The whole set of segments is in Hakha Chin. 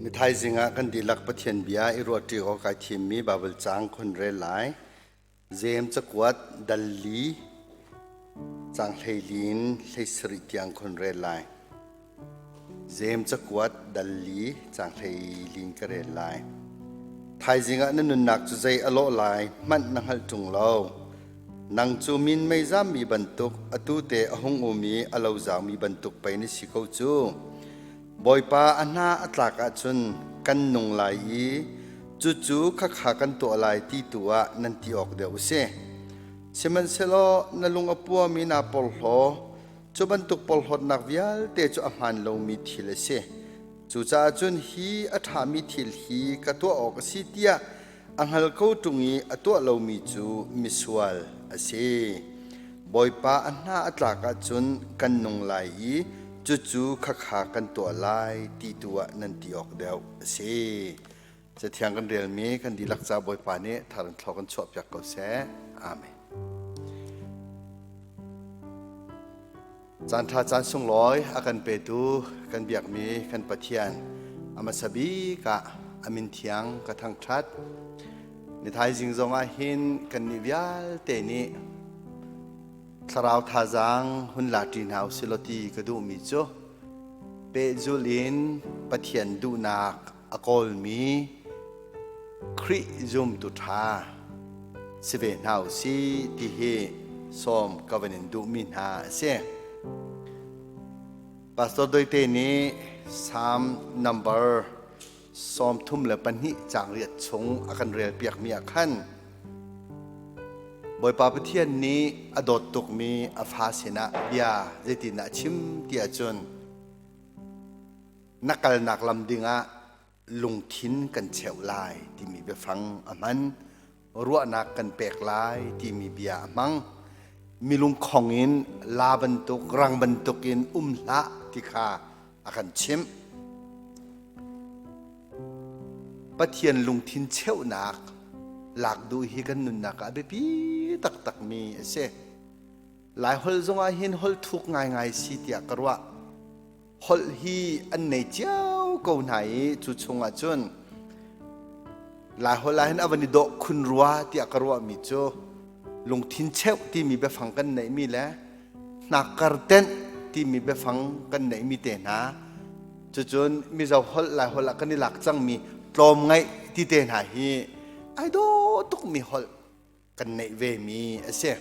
Ni thaizing ah kan dihlak Pathian bia i ruahṭi awk ai thimmi Baibal caang khun rel lai. Jeim cakuat dal li caang hleili in 17 tiang khun rel lai. Jeim cakuat dal li caang hleili in ka rel lai. Thaizing ah na nunnak cu zei a lawh lai hmanh na hngalh ṭung lo. Nang cu min mei zammi bantuk atu te a hung um i a lo zaumi bantuk pei na si ko cu. Bawipa a hna a tlak ahcun kan nung lai i cucu khakha kan tuah lai ti tu ah nan ti awk deuh a si. Sihmanhsehlaw na lung a puami naa porhlaw, cu bantuk porhlawtnak vialte cu a hmaan lomi thil a si. Cucaah cun hi a ṭhami thil hi ka tuah awk a si tiah a hngal ko ṭung i a tuah lomi cu misual a si. Bawipa a hna a tlak ahcun kan nung lai i cucu khakha kan tuah lai ti tu ah nan ti awk deuh a si. Cathiang kan relmi kan dihlak ca Bawipa nih thar in thlaw kan chuahpiak ko seh. Amen. Caanṭha caan sunglawi a kan petu kan biakmi kan Pathian a hmasa bik ah a min thiang ka thangṭhat. Ni thaizing zong ah hin kannih vialte nih thlarau thazaang hun la ṭi hna usih law ti ka duhmi cu pehzulh in Pathian duhnak a kawlmi Khrih zumtu ṭha si ve hna u sih ti hi sawm ka van in duhmi hna a si. Pastor Doite nih Psalm number 32 caang riat chung a kan relpiakmi ah khan Bawipa Pathian nih a dawt tukmi a fa sinah bia zeitindah a chim ti ahcun na kalnak lam dingah lungthin kan cheuh lai timi biafang a hman ruahnak kan pek lai timi bia a hmang milungkhong in la bantuk rang bantuk in um hlah ti kha a kan chimh Pathian lungthin cheuhnak lak duh hi kan nunnak ah a biapi taktakmi a si Lai holh zongah hin holh thuk ngaingai si tiah ka ruah holh hi an nei cio ko hna i cu chungah cun Laiholh ah hin a van i dawh khun rua tiah ka ruahmi cu lungthin cheuh timi biafang kan neihmi le hnakkar tenh timi biafang kan neihmi te hna cucun Mizo holh Laiholh ah kan i lak cangmi tlawmngaih ti te hna hi ai dawh tukmi holh kan neih ve mi a si.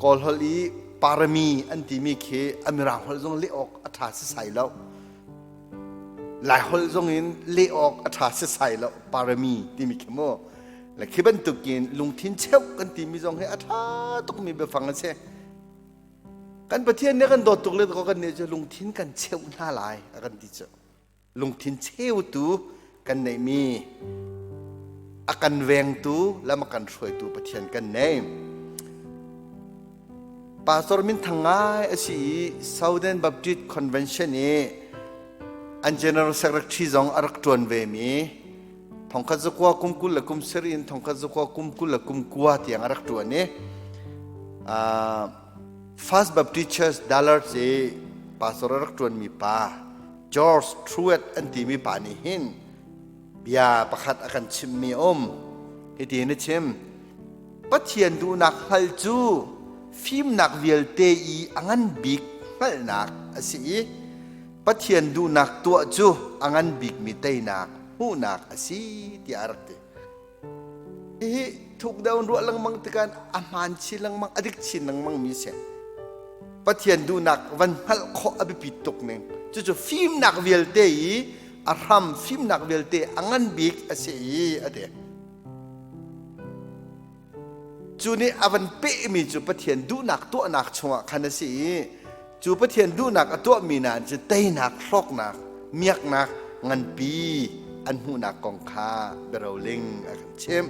Kawl holh i parami an timi khi a mirang holh zong leh awk a ṭha sisai lo. Lai holh zong in leh awk a ṭha sisai lo parami timi khi mu. Le khi bantukin lungthin cheuh kan timi zong hi a ṭha tukmi biafang a si. Kan Pathian nih kan dawt tuk le kan nih cu lungthin kan cheuh hna lai a kan ti cu. Lungthin cheutu kan neihmi a kan vengtu lam a kan hruaitu Pathian kan nei. Pastor minthang ngai a si i Southern Baptist Convention i an General Secretary zong a rak ṭuan ve mi thongkhat zakua kum 20 le kum sarih in thongkhat zakua kum 29 tiang a rak ṭuan i First Baptist Church Dallas i pastor a rak ṭuanmi pa George Truett an timi pa nih hin bia pakhat a kan chimmi a um. Hiti in a chim. Pathian duhnak hngal cu fimnak vialte i a ngan bik hngalhnak a si i Pathian duhnak tuah cu a ngan bikmi teinak hmuhnak a si tiah a rak ti. Hihi thuk deuh in ruah lengmang tikah a hmaan chin lengmang, a dik chin lengmang mi a si. Pathian duhnak van hngalh khawh a biapit tuk ning. Cucu fimnak vialte i a hram fimnak vialte a ngan bik a si i a ti. Cu nih a van pehmi cu Pathian duhnak tuahnak chungah khan a si i cu Pathian duhnak a tuahmi hna cu teinak, hlawknak, miaknak nganpi an hmuhnak kong kha biaroling a kan chimh.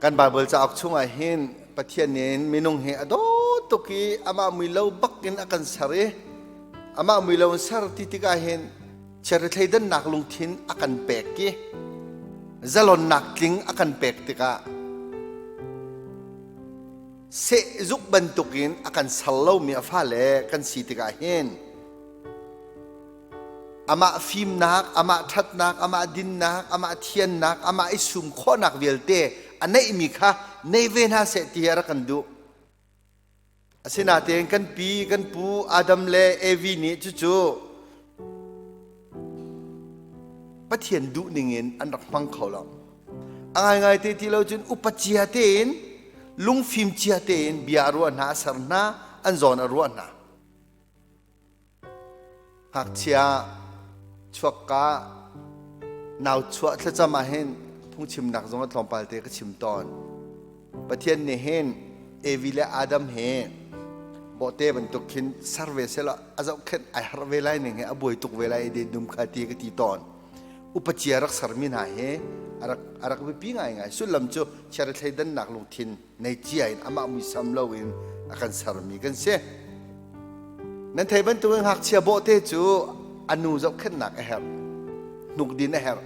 Kan Baibal cauk chungah hin Pathian nih minung hi a dawt tuk i amah mui lo bak in a kan ser i amah mui lo in ser ti tikah hin chiahri thleidannak lungthin a kan pek i zalonnak tling a kan pek tikah sehzuk bantukin a kan ser lomi a fale kan si tikah hin. Amah fimnak, amah ṭhatnak, amah dinnak, amah thiannak, amah i sum khawhnak vialte a neihmi kha nei ve hna seh ti hi a rak kan duh. Asinain kan pi kan pu Adam le Evi nih cucu Pathian duh ningin an rak hmang kho lo. A ngaingai te ti lo cun upa cia tein lungfim cia tein bia a ruah hna, a ser hna, an zawn a ruah hna. Ngakchia chuakka nau chuah thlacam ah hin phungchimnak zong a tlawmpal te ka chim tawn. Pathian nih hin Evi le Adam he bawhte bantuk khin ser ve sehla a zohkhenh ai harh ve lai ning he a buai tuk ve lai i dum kha ti ka ti tawn. Upacia rak sermi hna hi a rak a rak biapi ngaingai. Sullam cu chiara thleidannak lungthin nei cia in amah muisam loin a kan sermi kan si. Nan thei bantukin ngakchia bawhte cu a nu zohkhenhnak a herh. Hnukdin a herh.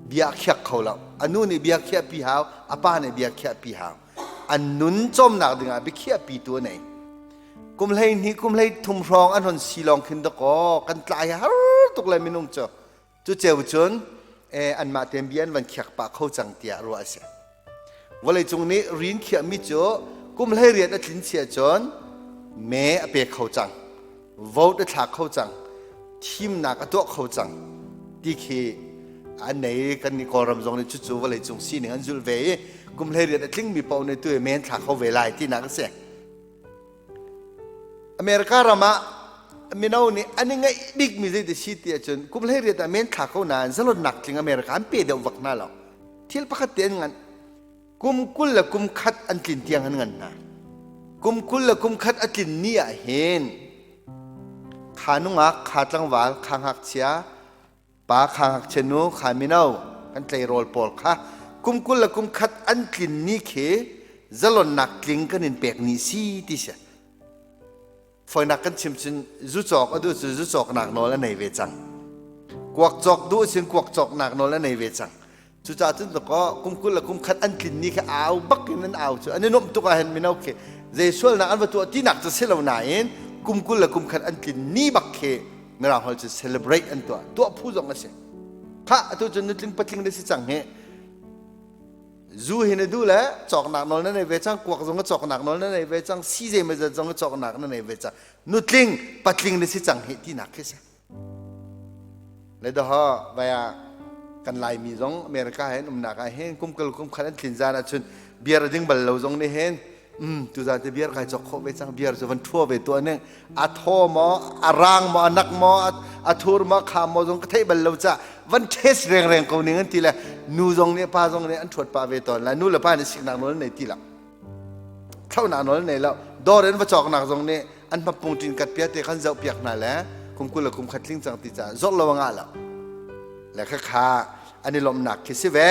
Bia a khiak kho lo. A nu nih bia khiahpi hau, a pa nih bia khiahpi hau. An nun cawmnak dingah biakhiahpi tu a nei. Kum 12, kum 13 hrawng an hon si lawng khin dakaw kan tlai har tuk le minung cu. Cu ceu cun anmah tein bia an van khiak pah kho cang tiah ruah a si. Vawleicung nih rin khiahmi cu kum 18 a tlin sia cun me a pe kho cang, vote a thla kho cang, thimnak a tuah kho cang ti khi an nei kan nih Kawlram zong nih cucu vawleicung sining an zulh ve i kum 18 a tlingmi paoh nih tu me an thla kho ve lai tinak a si. America ram ah mino nih an i ngaih bikmi zei si ti ahcun kum 18 ah men thla ko nain zalonnak tling America an pe deuh vak hna lo. Thil pakhat te an ngan. Kum 20 le kum khat an tlin tiang an ngan hna. Kum 20 le kum khat a tlin ni ah hin kha nungak, kha tlangval, kha ngakchia, Pa kha ngakchia nu kha mino kan tleirawl pawl kha kum 20 le kum khat an tlin ni khi zalonnak tling kan in pek ni si ti si. Foinak kan chim cun zu cawk a duh cu zu cawknak nawl a nei ve cang. Kuak cawk duh sin kuak cawknak nawl a nei ve cang. Cucaah cun dakaw kum 20 le kum khat an tlin ni kha au bak in an au cu an i nuamh tuk ah hin mino khi zei sualnak an va tuah tinak cu si lo nain kum 20 le kum khat an tlin ni bak khi mirang holh cu celebrate an tuah tuah phu zong a si. Khah atu cun nutling patling na si cang hi zu hi na duh le cawknak nawl na nei ve cang kuak zong a cawknak nawl na nei ve cang si zeimawzat zong a cawknak na nei ve cang nutling patling na si cang hi tinak khi si. Le doho vaya kan Laimi zong America he an umnak ah hin kum kal kum khat an tlin zan ahcun beer a ding bal lo zong nih hin um tuzan te beer kai cawk khawh ve cang beer cu van thua ve tuah ning a thaw maw a rang maw a nak maw a thur maw kha maw zong ka theih bal lo ca van taste rengreng ko ning an ti le nu zong nih pa zong nih an thuat pa ve tawn la nu le pa nih siknak nawl nei ti la thlauhnak nawl nei lo dawr in va cawknak zong nih an hmapung ṭin kat pia te khan zoh piak hna le kum 20 le kum khat tling cang ti caah zawrh lo a ngah lo le khakha an i lawmhnak khi si ve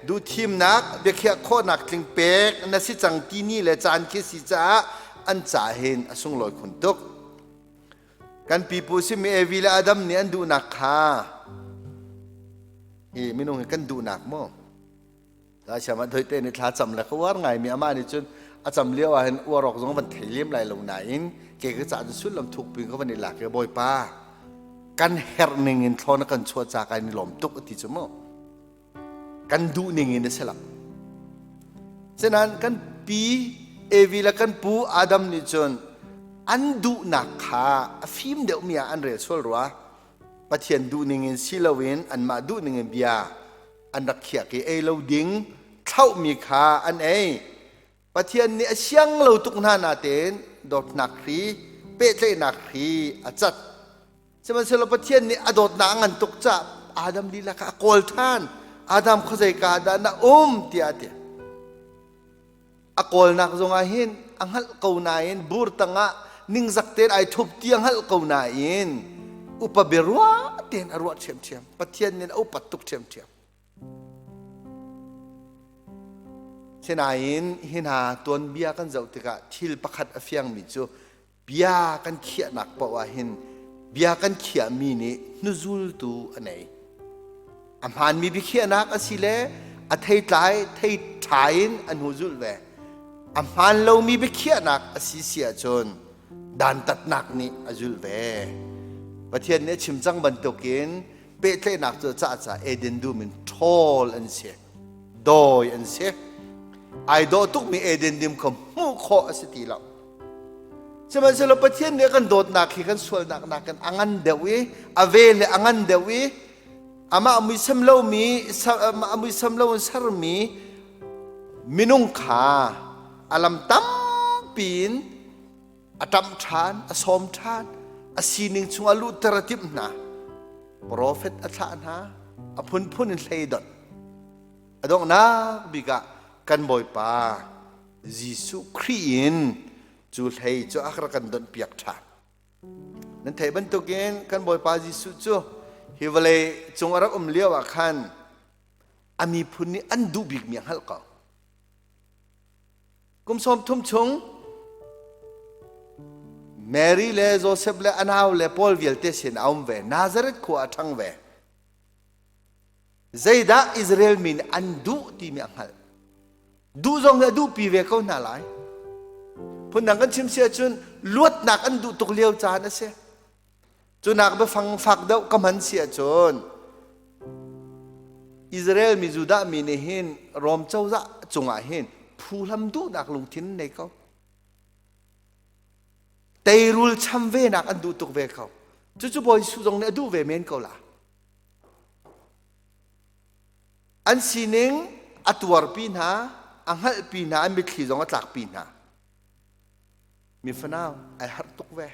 duhthimnak biakhiah khawhnak tling pek na si cang ti ni le caan khi si caah an ca hin a sunglawi khun tuk kan pipu simi Evi le Adam nih an duhnak kha hi minung hi kan duhnak maw Siam ah doite nih thla cam le ka uar ngaimi amah nih cun a cam lio ah hin uar awk zong van thei lem lai lo nain ke ka ca cun sullam thukpi ka van i lak i Bawipa kan herh ning in thlawn a kan chuah ca kai ni lawm tuk a ti cu mu kan duh ning in a si lo Senan kan pi Evi le kan pu Adam nih cun an duhnak kha a fim deuhmi ah an rel sual rua Pathian duh ning in si loin anmah duh ning in bia an rak khiak i ei lo ding thlauhmi kha an ei. Pathian nih a siang lo tuk hna natein dawtnak hri, pehtlaihnak hri a cat. Sihmanhsehlaw Pathian nih a dawtnak a ngan tuk caah Adam lila kha a kawl ṭhan. Adam khuazeika dah na um tiah a ti. A kawlnak zongah hin a hngalh ko nain bur tangah ningzak tein ai thup ti a hngalh ko nain upa biaruah tein a ruah ṭhiamṭhiam. Pathian nih a upat tuk ṭhiamṭhiam. Sinain hi hna tuanbia kan zoh tikah thil pakhat a fiangmi cu bia kan khiahnak paoh ah hin bia kan khiahmi nih hnuzultu a nei. A hmaanmi biakhiahnak a si le a theitlai thei ṭha in a hnu zulh ve. A hmaan lomi biakhiahnak a si si ahcun dantatnak nih a zulh ve. Pathian nih a chim cang bantukin pehtlaihnak cu cah ca Eden dum in ṭhawl an si, dawi an si. Ai dawh tukmi Eden dum kha hmuh khawh a si ti lo. Sihmanhsehlaw Pathian nih a kan dawtnak hi kan sualnak nakin a ngan deuh i a vel le a ngan deuh i amah muisam lomi amah muisam lo in sermi minung kha a lam tampi in a ṭamh ṭhan, a sawm ṭhan, a sining chungah luhter a timh hna. Profet a thlah hna, a phunphun in hlei donh. A donghnak bik ah kan Bawipa Jesuh Khrih in cu hlei cu a rak kan donhpiak ṭhan. Nan theih bantukin kan Bawipa Jesuh cu hi vawlei cung a rak um lio ah khan a miphun nih an duh bikmi a hngalh ko. Kum 30 chung Mary le Joseph le a nau le Paul vialte sin a um ve. Nazareth khua a ṭhang ve. Zeidah Israel mi nih an duh timi a hngalh. Duh zong hi a duhpi ve ko hna lai. Phundang kan chim si ahcun luatnak an duh tuk lio caan a si. Cunak biafang fak deuh ka hman si ahcun Israel mi Judah mi nih hin Rom cozah cungah hin phuhlam duhnak lungthin nei ko. Teirul cham venak an duh tuk ve ko. Cucu Bawi Jesuh zong nih a duh ve men ko la. An sining a tuarpi hna, a hngalhpi hna, an mitthli zong a tlakpi hna. Mi fanau ai harh tuk ve.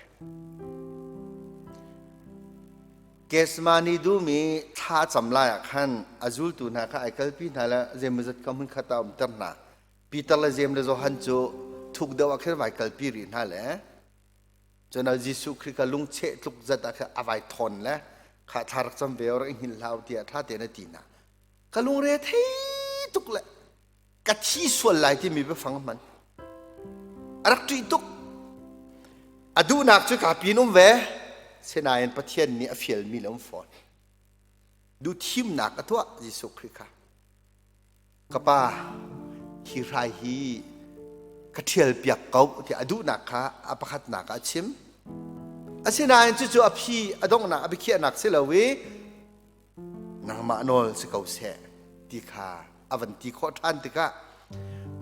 Gethsemane dum i thla cam lai ah khan a zultu hna kha ai kalpi hna le zeimawzat kha hmunkhat ah umter hna. Peter le Jeim le Johan cu thuk deuh ah khin vai kalpi rih hna le cun Jesuh Khrih kha lungcheh tluk zat ah khin a vai thawn le kha thla rak cam ve rak i hngilh hlah u tiah ṭha tein a ti hna. Ka lungre thei tuk le ka thi sual lai timi biafang hman a rak ṭih tuk a duhnak cu kaa pin um ve sinain Pathian nih a fialmi le um fawn duhthimnak a tuah Jesuh Khrih kha ka pa hi hrai hi ka ṭhial piak ko tiah a duhnak kha a pakhatnak ah a chim asinain cucu a phi a donghnak a biakhiahnak si lo i nangmah nawl si ko seh ti kha a van ti khawh ṭhan tikah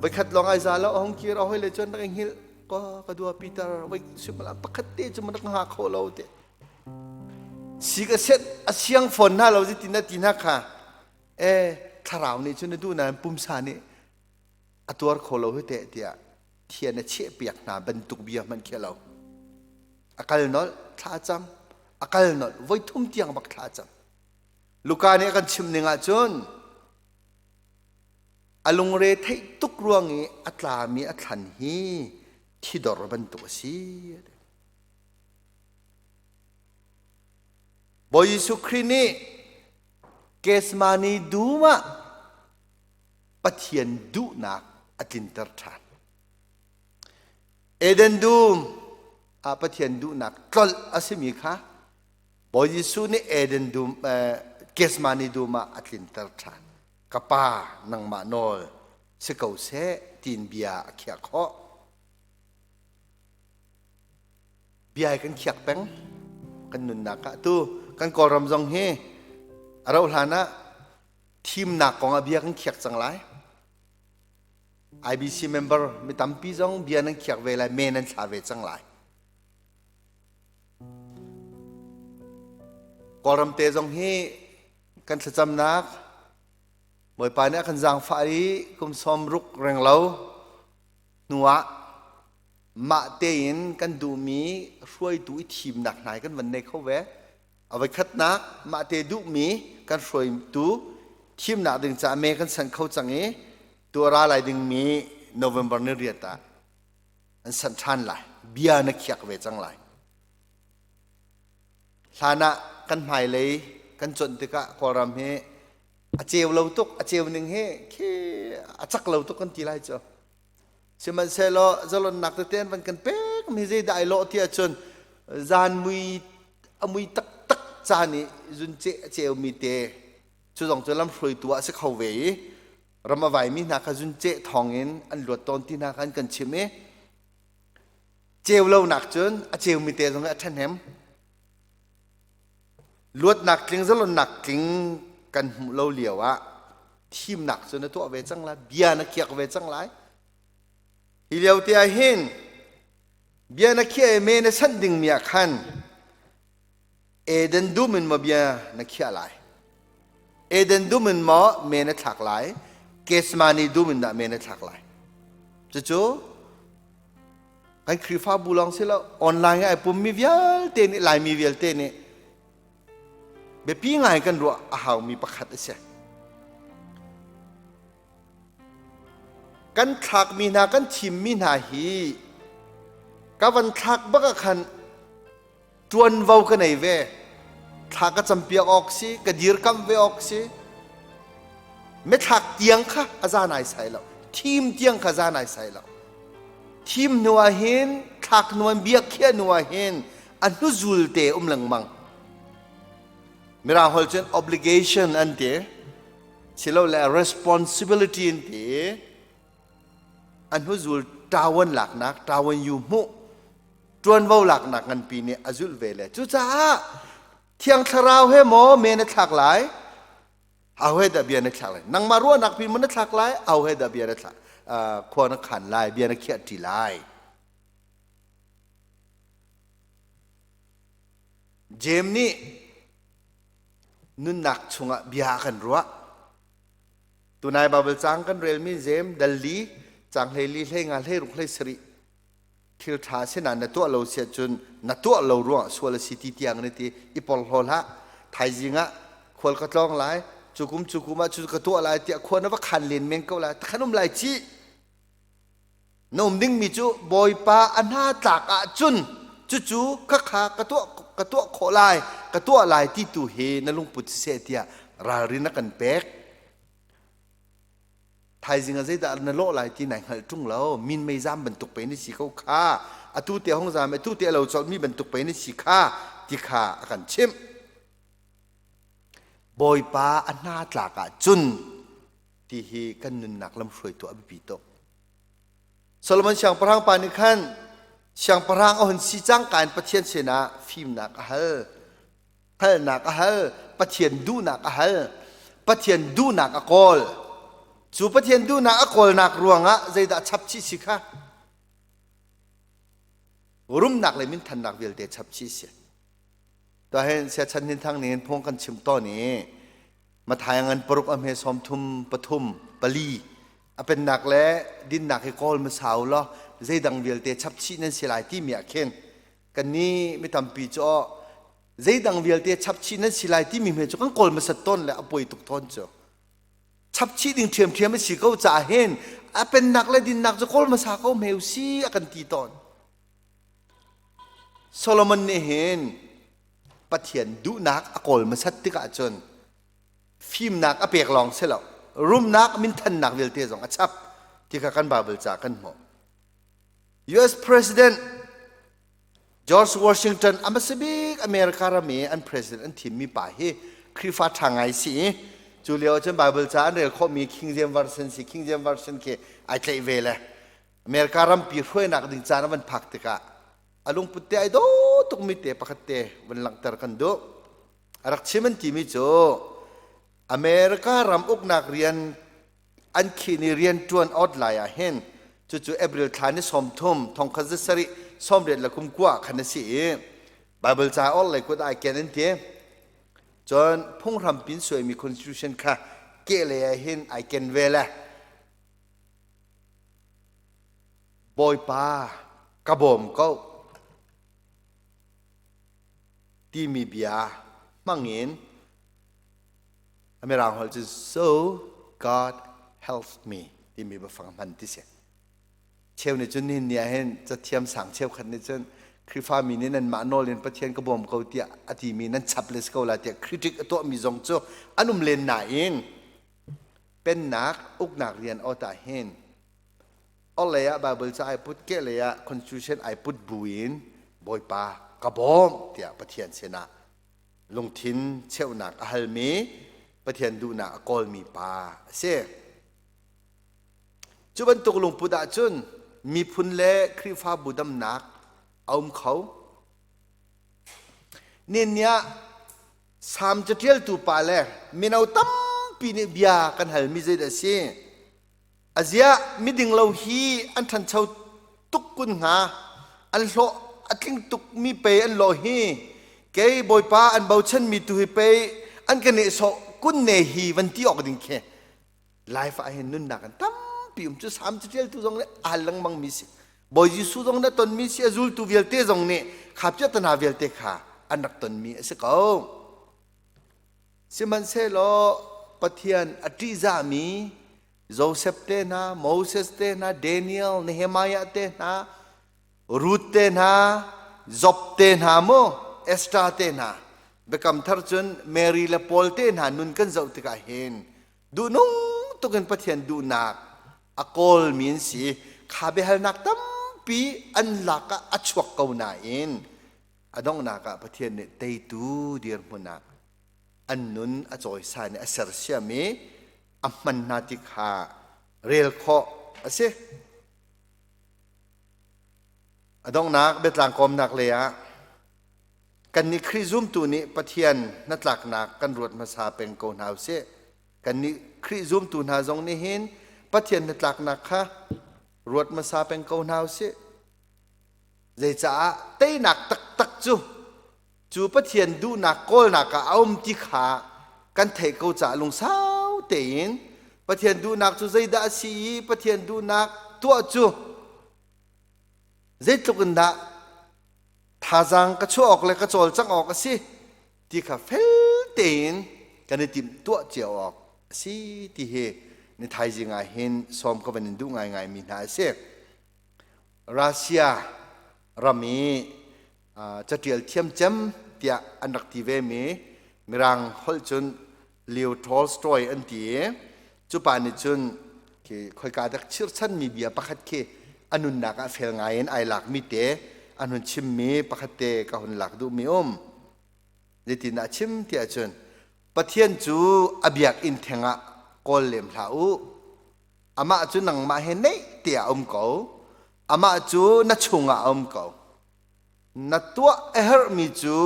voikhat lawng ai za lo a hung kir a hoi le cun rak i hngilh ka ka dua Peter voi suimilam pakhat te cu rak nga kho lo te si ka set a siang fawn hna lo ti na ti hna kha e thlarau nih cun a duh nain pumsa nih a tuar kho lo hi teh tiah thian a chiah piak hna bantuk bia hmanh khi lo a kal nolh thla cam a kal nolh voi thum tiang bak thla cam Luka nih a kan chim ning ahcun a lungre theih tuk ruang i a tlami a thlan hi thidor bantuk a si. Bawi Jesuh Khrih nih Gethsemane dum ah Pathian duhnak a tlinter ṭhan. Eden dum ah Pathian duhnak tlolh a simi kha Bawi Jesuh nih Eden dum Gethsemane dum ah a tlinter ṭhan. Ka Pa nangmah nawl si ko seh tiin bia a khiah khawh. Bia hi kan khiak peng kan nunnak ah tu kan Kawlram zong hi a rauh hlan ah thimnak kong ah bia kan khiak cang lai. IBC member mi tampi zong bia nan khiak ve lai, me nan thla ve cang lai. Kawlram te zong hi kan thlacamnak Bawipa nih a kan zaangfah i kum 60 reng lo hnu ah mah tein kan duhmi hruaitu i thimnak hna hi kan van nei kho ve. A voikhatnak mah te duhmi kan hruaitu thimnak ding caah me kan san kho cang i tu a ra lai dingmi November ni riat ah an san ṭhan lai. Bia na khiak ve cang lai. Hlan ah kan hmailei kan conh tikah Kawlram hi a ceu lo tuk, a ceu ning hi khi a cak lo tuk kan ti lai cu. Sihmanhsehlaw zalonnak tete an van kan pek mi zeidah ai lawh ti ahcun zan mui a mui taktak caan i zunceh a ceumi te cu zong cu lamhruaitu ah a si kho ve i ram a vaimi hna kha zunceh thawng in an luat tawn ti hna kha an kan chim i ceu lonak cun a ceumi te zong hi a ṭhahnem. Luatnak tling zalonnak tling kan hmuh lo lio ah thimnak cu na tuah ve cang lai, bia na khiak ve cang lai. Hi lio te ah hin bia na khiah i me na sanh dingmi ah khan Eden dum in maw bia na khiah lai? Eden dum in maw me na thlak lai? Gethsemane dum in dah me na thlak lai? Cucu kan Khrihfabu lawng si lo, online ai pummi vialte nih Laimi vialte nih biapi ngai kan ruah a haumi pakhat a si. Kan thlakmi hna, kan thimmi hna hi ka van thlak bak ah khan ṭuanvo ka nei ve. Thla ka campiak awk si, ka dirkamh ve awk si. Mithlak tiang kha a za nai sai lo. Thim tiang kha za nai sai lo. Thim hnu ah hin, thlak hnu an biak khiah hnu ah hin a hnuzul te um lengmang. Mirang holh cun obligation an ti. Silole responsibility an ti. A hnuzul ṭawan laknak, ṭawan yu hmuh ṭuanvo laknak nganpi nih a zulh ve le cucaah Thiang Thlarau he maw me na thlak lai au he dah bia na thlak lai nangmah ruahnak pin maw na thlak lai au he dah bia na thlak khua na khan lai bia na khiah ṭi lai Jeim nih nunnak chungah bia a kan ruah tunai Bible caang kan relmi Jeim dal li caang hlei li hlei nga hlei ruk hlei sarih Thil ṭha sinain na tuah lo si ahcun na tuah lo ruangah sual a si ti tiang na ti i porhlaw hlah. Thaizing ah khual ka tlawng lai, cu kum cu kum ah cu ka tuah lai tiah khua na va khan len men ko lai. Takhan um lai cih. Na um dingmi cu Bawipa a hna tlak ahcun cucu khakha ka tuah ka tuah khawh lai, ka tuah lai ti tu hi na lungput siseh tiah ralrin a kan pek. Thaizing ah zeidah na lawh lai ti nai hngalh ṭung lo. Minmei zam bantuk pei na si ko kha. Atu te hong zam atu te a lo colhmi bantuk pei na si kha ti kha a kan chimh. Bawipa a hna tlak ah cun ti hi kan nunnak lamhruaitu a biapi tuk. Solomon siangpahrang pa nih khan siangpahrang a hun si cangka in Pathian sinah fimnak a hal. Hngalhnak a hal, Pathian duhnak a hal, Pathian duhnak a kawl. Cu Pathian duhnak a kawlnak ruangah zeidah chap chih si kha? Rumnak le minthannak vialte chap chih si. Tuahin siachan hin thang nih phung kan chim tawn i Mathai ngan paruk a hme sawm thum pathum pali a pennak le dinnak hi kawl hmasa u law zeidang vialte chap chih nan si lai timi ah khin kannih mi tampi cu zeidang vialte chapchih nan si lai timi hme cu kan kawl hmasat tawn le a poi tuk tawn cu chapchih ding ṭhiamṭhiam a si ko caah hin a pennak le dinnak cu kawl hmasa ko hme si a kan ti tawn Solomon nih hin Pathian duhnak a kawl hmasat tikah cun fimnak a pek lawng si lo rumnak minthannak vialte zong a chap ti kha kan Bible ca kan hmuh US President George Washington a hmasa bik America ram i an president an thimmi pa hi Khrihfa ṭha ngai si i cu lio ahcun Bible ca an rel khawhmi King James Version si King James Version khi ai tlaih ve le America rampi hruainak ding caan a van phak tikah a lungput te ai daw tukmi te pakhat te van langhter kan duh. A rak chim an timi cu America ram uknak rian an khih ni rianṭuan awt lai ah hin cucu April thla ni 30 thongkhat za sarih sawmriat le kum kua khan a si i Bible ca or lei kut ai ken an ti cun phunghram pin suaimi constitution kha ke lei ah hin ai ken ve le Bawipa ka bawm ko timi bia hmangin A mirang holh cu so God helps me timi biafang hman ti si. Cheu nih cun nihin ni ah hin cathiam sang cheukhat nih cun Khrihfami nih nanmah nawl in Pathian ka bawm ko tiah a timi nan chap le si ko lai tiah critic a tuahmi zong cu an um len nain pennak uknak rian awt ah hin orhlei ah Bible ca ai put kehlei ah constitution ai put buin Bawipa ka bawm tiah Pathian sinah lungthin cheuhnak a halmi Pathian duhnak a kawlmi pa a si. Cu bantuk lungput ahcun miphun le Khrihfabu damnak a um kho. Nihin ni ah. Salm caṭialtu pa le mino tampi nih bia kan halmi zeidah a si? Aziah miding lo hi an ṭhancho tuk kun hnga? An hlawh a tling tukmi pei an lawh hi. Kei Bawipa an bochanmi tu hi pei an ka nehsawh kun ne hi van ti awk ding khi. Life ah hin nunnak an tampi um cu Salm caṭialtu zong nih aa hal lengmang mi si. Bawi Jesuh zong nih a tonmi si, a zultu vialte zong nih kha piahtana vialte kha an rak tonmi a si ko. Sihmanhsehlaw Pathian a ṭihzahmi Josef te hna, Moses te hna, Daniel, Nehemiah te hna, Ruth te hna, Job te hna mu, Esther te hna, Biakam Thar cun Mary le Paul te hna nun kan zoh tikah hin duhnung tukin Pathian duhnak a kawlmi an si. Kha biahalnak tampi an lak ah a chuak ko nain a donghnak ah Pathian nih teitu dirhmun ah an nun a cawisan i a sersiam i a hman hna ti kha rel khawh a si. A donghnak biatlang kawmnak lei ah Kannih Khrih zumtu nih Pathian hnatlaknak kan ruat hmasa peng ko hna usih. Kannih Khrih zumtu hna zong nih hin Pathian hnatlaknak kha ruat hmasa peng ko hna usih. Zeicaah teinak taktak cu cu Pathian duhnak kawlnak ah a um ti kha kan theih ko caah lungsau tein Pathian duhnak cu zeidah a si i Pathian duhnak tuah cu zeitluk in dah thazaang ka chuah awk le ka cawlcangh awk a si ti kha fel tein kan i timh tuah cio awk a si ti hi ni thaizing ah hin sawm ka van in duh ngaingai mi hna a si. Russia ram i catial thiam cem tiah an rak ti ve mi Mirang holh cun Leo Tolstoy an ti i cu pa nih cun khi khoika dak chirchanmi bia pakhat khi a nunnak ah fel ngai in ai lakmi te an hun chimmi pakhat te ka hun lak duhmi um. Zeitin a chim ti ahcun Pathian cu a biakinn theng ah kawl lem hlah u. Amah cu nangmah he neih te ah um ko. Amah cu na chungah a um ko. Na tuah a herhmi cu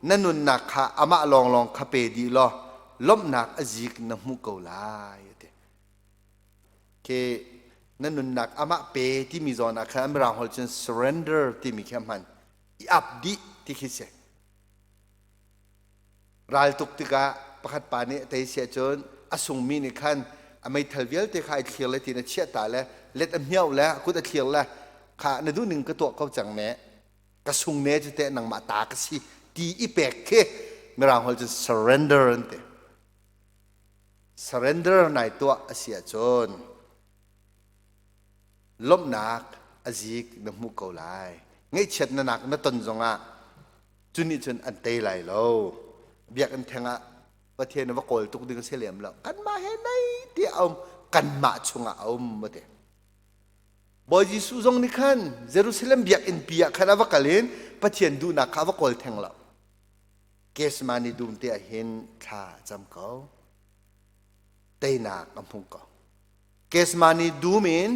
na nunnak kha amah lawnglawng kha pe dih law lawmhnak a zik na hmuh ko lai a ti. Khi na nunnak amah pe timi zawn ah khan Mirang holh cun surrender timi khi a hman. I ap dih ti khi si. Ral tuk tikah pakhat pa nih a tei si ahcun a sungmi nih khan a meithal vialte kha ai thlir le tiin a chiah ta le let a hmiau le a kut a thlir le kha na duh ning ka tuah ko cang ne ka sung ne cu teh nangmah ta ka si ti i pek khi mirang holh cun surrender an ti. Surrender nai tuah a si ahcun lawmhnak a zik na hmuh ko lai. Ngaihchiatnak na ton zongah cu nih cun an tei lai lo. Biakinn theng ah Pathian va kawl tuk ding si lem lo. Kanmah he nei ti a um, kanmah chungah a um ti. Bawi Jesuh zong nih khan Jerusalem biakinn pi ah khan a va kal in Pathian duhnak kha a va kawl theng lo. Gethsemane dum te ah hin thla a cam ko. Teinak a hmu ko. Gethsemane dum in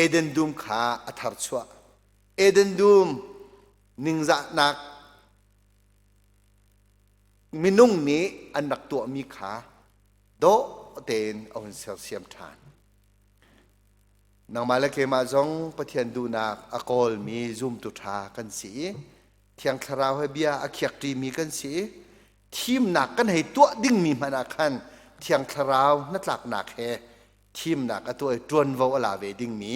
Eden dum kha a tharchuah. Eden dum ningzahnak minung nih an rak tuahmi kha dawh tein a hun sersiam ṭhan. Nangmah le keimah zong Pathian duhnak a kawlmi zumtu ṭha kan si i Thiang Thlarau he bia a khiakṭimi kan si i thimnak kan hei tuah dingmi hmanh ah khan Thiang Thlarau hnatlaknak he thimnak a tuah i ṭuanvo a la ve dingmi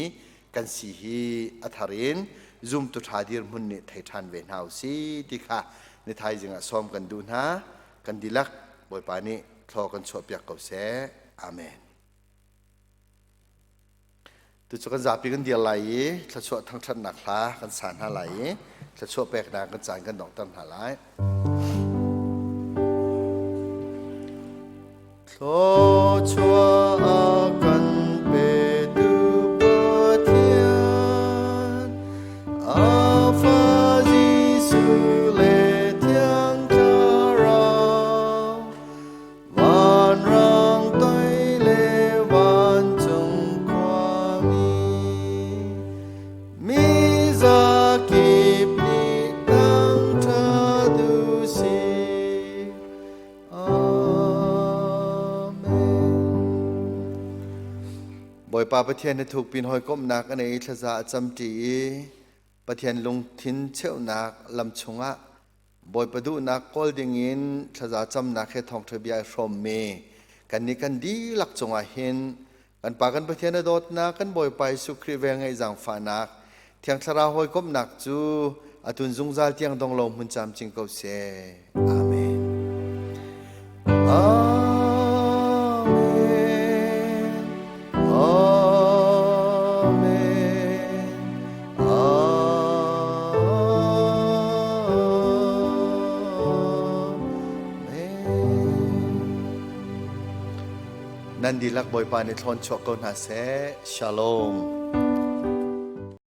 kan si hi a thar in zumtu ṭha dirhmun nih thei ṭhan ve hna u si ti kha ni thaizing ah sawm kan duh hna. Kan dihlak Bawipa nih thlaw kan chuahpiak ko seh. Amen. Tucu kan zapi kan dir lai i thluachuah thangṭhatnak hla kan sa hna lai i thluachuah peknak kan caan kan donghter hna lai. Thluachuah a kan petu Pathian, a Fa Jesuh le Thiang Thlarau, Vanrang toi le vancung khuami, mi zakip nih thangṭhat u si. Bawipa Pathian he thukpin hawikomhnak a nei i thlaza a camṭi i Pathian lungthin cheuhnak lam chungah Bawipa duhnak kawl dingin thlaza camnak he thawngṭha bia i hrawmmi kannih kan dihlak cungah hin kan Pa kan Pathian a dawtnak kan Bawipa Jesuh Khrih velngeih zaangfahnak Thiang Thlarau hawikomhnak cu atun zungzal tiang dong lo hmun camcin ko seh. Amen. Amen. Amen. Amen. Nan dihlak Bawipa nih thlawn chuak ko hna seh. Shalom.